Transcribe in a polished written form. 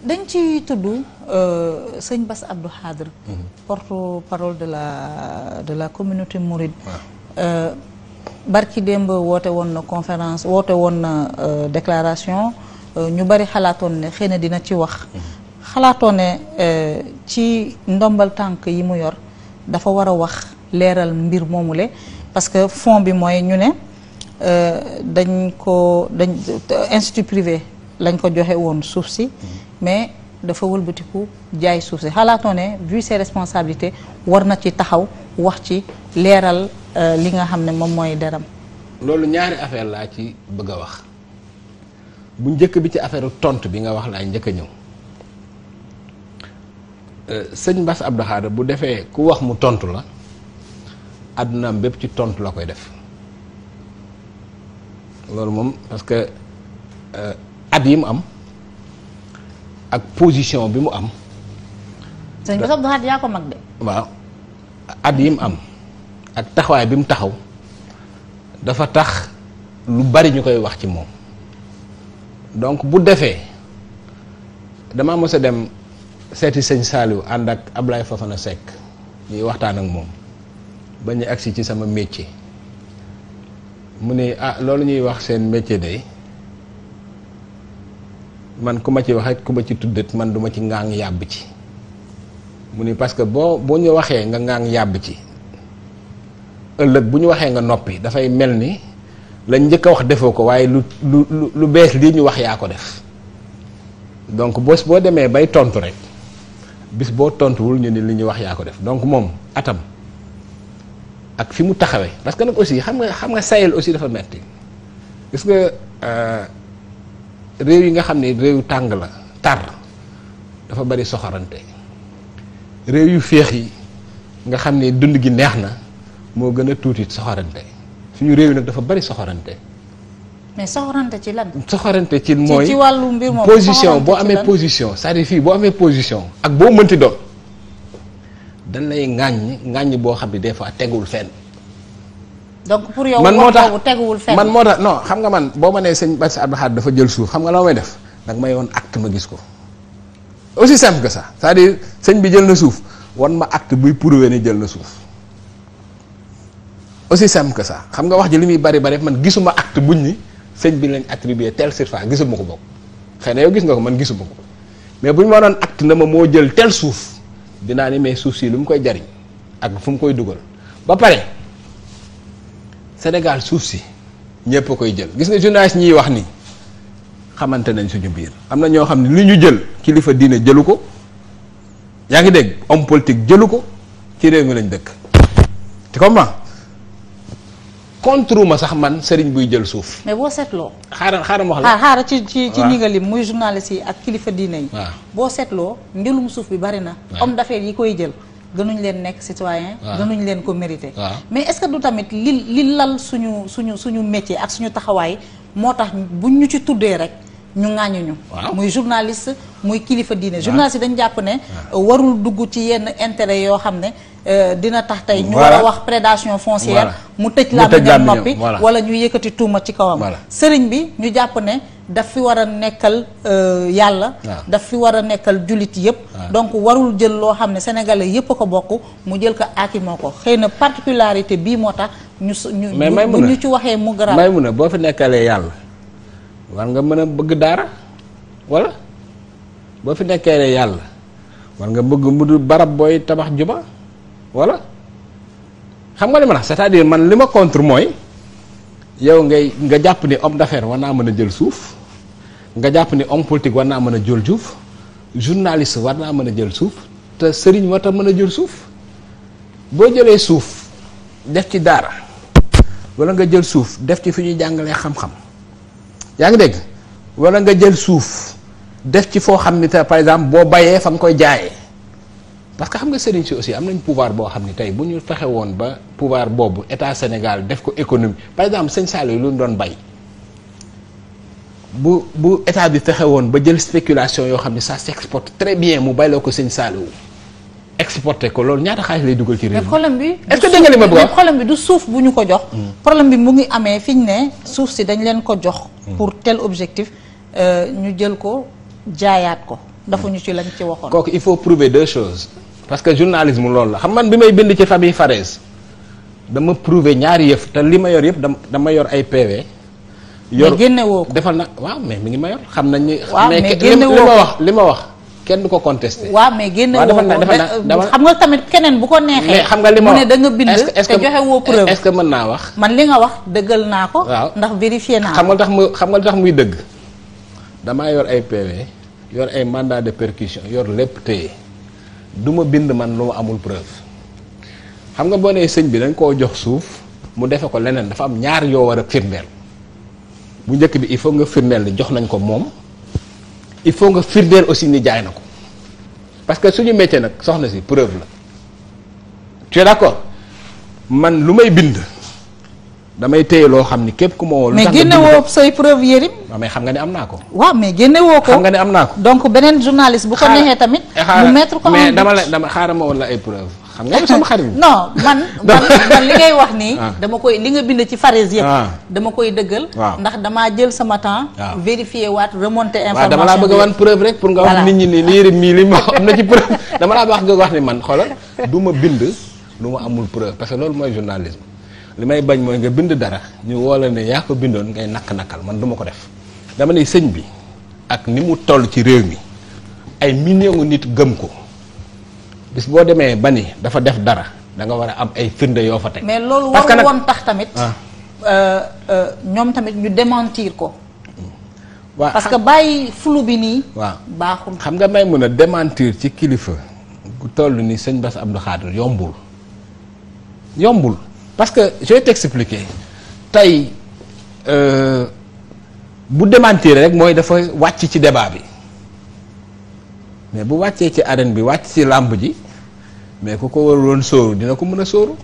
dañ ci tudd sëñ Bass Abdou Khadre, porte-parole de la communauté mouride. Barki démb woote woon na conférence woote woon na déclaration ñu bari xalaatoon ne xëy na dina ci wax. xalaatoon ne ci ndombal tànk yi mu yor dafa war a wax leeral mbir moomule parce que fond bi mooy ñu ne dañ institut privé lañ ko joxe woon suuf si mais dafa wëlbatiku jaay suuf si xalaatoon ne vu ses responsabilités war na ci taxaw wax ci leeral li nga xam ne moom mooy deram. loolu ñaari affaire laa ci bëgg a wax bu njëkk bi ci affaire tontu bi nga wax laay njëkk a ñëw sëñ Bass Abdou Khadre bu defee ku wax mu tontu la àddunaam bépp ci tontu la koy def loolu moom parce que at yi mu am ak position bi mu am. sëñ Bass Abdou Khadre yaa ko mag de. waaw at yi mu am ak taxawaay bi mu taxaw dafa tax lu bari ñu koy wax ci moom donc bu defee damaa mës a dem seeti sëñ Saliou ànd ak Ablaye Fofana Seck ñuy waxtaan ak moom ba ñu agsi ci sama métier mu ne loolu ñuy wax seen métier day man ku ma ci waxee ku ma ci tuddat man duma ci ngaang yàbb ci mu ni parce que boo ñu waxee nga ngaang yàbb ci ëllëg bu ñu waxee nga noppi dafay mel ni lañ njëkk a wax defoo ko waaye lu bees lii ñu wax yaa ko def donc boo demee bay tontu rek bis boo tontuwul ñu ni li ñu wax yaa ko def donc moom atam ak fi mu taxawee parce que nag aussi xam nga Sahel aussi dafa metti gis nga réew yi nga xam ne réew tàng la tar dafa bari soxorante réew yu féex yi nga xam ne dund gi neex na moo gën a tuuti soxorante suñu réew yi nag dafa bari soxorante. mais soxorante ci lan. soxorante ci mooy ci wàllu mbir moom position boo amee position c'est-à-dire fii boo amee position ak boo mënti doon dañ lay ŋàññ boo xam ne des fois teguwul fenn. donc pour yow man moo tax teguwul fenn. man moo tax non xam nga man boo ma nee sëñ Bass Abdou Khadre dafa jël suuf xam nga la may def nag may woon acte ma gis ko aussi simple que ça c'est-à-dire sëñ bi jël na suuf wan ma acte buy prouver ne jël na suuf aussi simple que ça xam nga wax ji li muy bari man gisuma acte buñ ni sëñ bi lañ attribué telle surface gisuma ko bokk xëy na yow gis nga ko man gisuma ko mais bu ñu ma doon acte na ma moo jël tel suuf dinaa ni mais suuf si lu mu koy jariñ ak fu mu koy dugal ba pare Sénégal suuf si ñëpp a koy jël gis nga journaliste ñiy wax ni xamante nañ suñu biir am na ñoo xam ne li ñu jël kilifa diine jëlu ko yaa ngi dégg homme politique jëlu ko ci réew mi lañ dëkk tu comprends contre ma sax man sëriñ buy jël suuf. mais boo seetloo. xaaral ma wax la xaaral ci ñi nga lim muy journaliste yi ak kilifa diine yi. waaw boo seetloo njëlum suuf bi bari na. homme d'affaires yi koy jël. gënuñ leen nekk citoyen. gënuñ leen ko mérité. mais est-ce que du tamit li lal suñu métier ak suñu taxawaay moo tax buñ ñu ci tuddee rek ñu ŋàññuñu. muy journaliste muy kilifa diine. journaliste yi dañ jàpp ne. warul dugg ci yenn intérêt yoo xam ne. dina tax tey ñu war a wax prédation foncière mu tëj làmmiñam noppi wala ñu yëkkati tuuma ci kawam sëriñ bi ñu jàpp ne daf fi war a nekkal yàlla daf fi war a nekkal jullit yëpp donc warul jël loo xam ne sénégalais yëpp a ko bokk mu jël ko aakimoo ko xëy na particularité bii moo tax ñu ci waxee mu garaaw may mun a boo fi nekkalee yàlla war nga mën a bëgg daara wala boo fi nekkalee yàlla war nga bëgg mu du barab booy tabax juba voilà xam nga li ma la c'est-à-dire man li ma contre mooy yow nga jàpp ni homme d'affaires war naa mën a jël suuf nga jàpp ni homme politique war naa mën a jël suuf journaliste war naa mën a jël suuf te sëriñ war ta mën a jël suuf boo jëlee suuf def ci daara wala nga jël suuf def ci fi ñuy jàngalee xam-xam yaa ngi dégg wala nga jël suuf def ci foo xam ni te par exemple boo bayee fa nga koy jaayee parce que xam nga sëriñ si aussi am nañ pouvoir boo xam ni tey bu ñu fexe woon ba pouvoir boobu état Sénégal def ko économie par exemple sëñ Saliou lu ñu doon bay bu état bi fexe woon ba jël spéculation yoo xam ne ça s'exporte très bien mu bayloo ko sëñ Saliou exporté ko loolu ñaata xaalis lay dugal ci réew mi. mais problème bi est-ce que dégg nga li ma bëgg a wax mais problème bi du suuf bu ñu ko jox. problème bi mu ngi amee fi ñu ne suuf si dañ leen ko jox. pour tel objectif ñu jël ko jaayaat ko. dafuñu ci lañ ci waxoon. kooku il faut prouver deux choses parce que journalisme loolu la xam man bi may bind ci famille Farès dama prouver ñaari yëf te li ma yor yëpp dama yor ay PV. yor mais génne woo ko defal na waaw mais mi ngi ma yor xam nañ ni. waaw mais génne woo ko li ma wax kenn du ko contesté. waaw mais génne woo ko xam nga tamit keneen bu ko neexee. mais xam nga li ma mu wax ne da nga bind te joxe woo preuve. est-ce que mën naa wax. man li nga wax dëggal naa ko. waaw ndax vérifié naa xam nga tax muy dëgg damaa yor ay PV yor ay mandat de perquisition yor lépp téye du ma bind man lu ma amul preuve xam nga boo nee sëñ bi dañ koo jox suuf mu defe ko leneen dafa am ñaar yoo war a firndeel bu njëkk bi il faut nga firndeel ni jox nañ ko moom il faut nga firndeel aussi ni jaay na ko parce que suñu métier nag soxna si preuve la tu es d'accord man lu may bind damay téye loo xam ni képp ku ma woo. lu tax mais génne woo say preuve Yérim. waaw mais xam nga ne am naa ko. waaw mais génne woo ko. xam nga ne am naa ko. donc beneen journaliste bu ko neexee tamit. mu mettre ko mais dama xaaral ma woon la ay preuve xam nga sama xarit. non man li ngay wax nii. dama koy li nga bind ci Farès yëpp. dama koy dëggal. ndax damaa jël sama temps. vérifier waat remonter information. waaw dama laa bëgg a wan preuve rek pour nga wax nit ñi ni Yérim mii li ma am na ci preuve dama laa wax nga wax ni man xoolal du ma bind lu ma amul preuve parce que loolu mooy journalisme. li may bañ mooy nga bind dara ñu woo la ne yaa ko bindoon ngay nakk-nakkal man duma ko def dama ne sëñ bi ak ni mu toll ci réew mi ay millions nit gëm ko bis boo demee ba ni dafa def dara da nga war a am ay firnde yoo fa teg. mais loolu warul woon tax tamit ñoom tamit ñu démentir ko. waaw parce que bàyyi flou bi nii. waaw baaxul. xam nga may mën a démentir ci kilifa gu toll ni sëñ Bass Abdou Khadre yombul. parce que je vais t'expliquer tey bu démentir rek mooy dafa wàcc ci débat bi mais bu wàccee ci arène bi wàcc ci làmb ji mais ku ko waroon sóoru dina ko mën a sóoru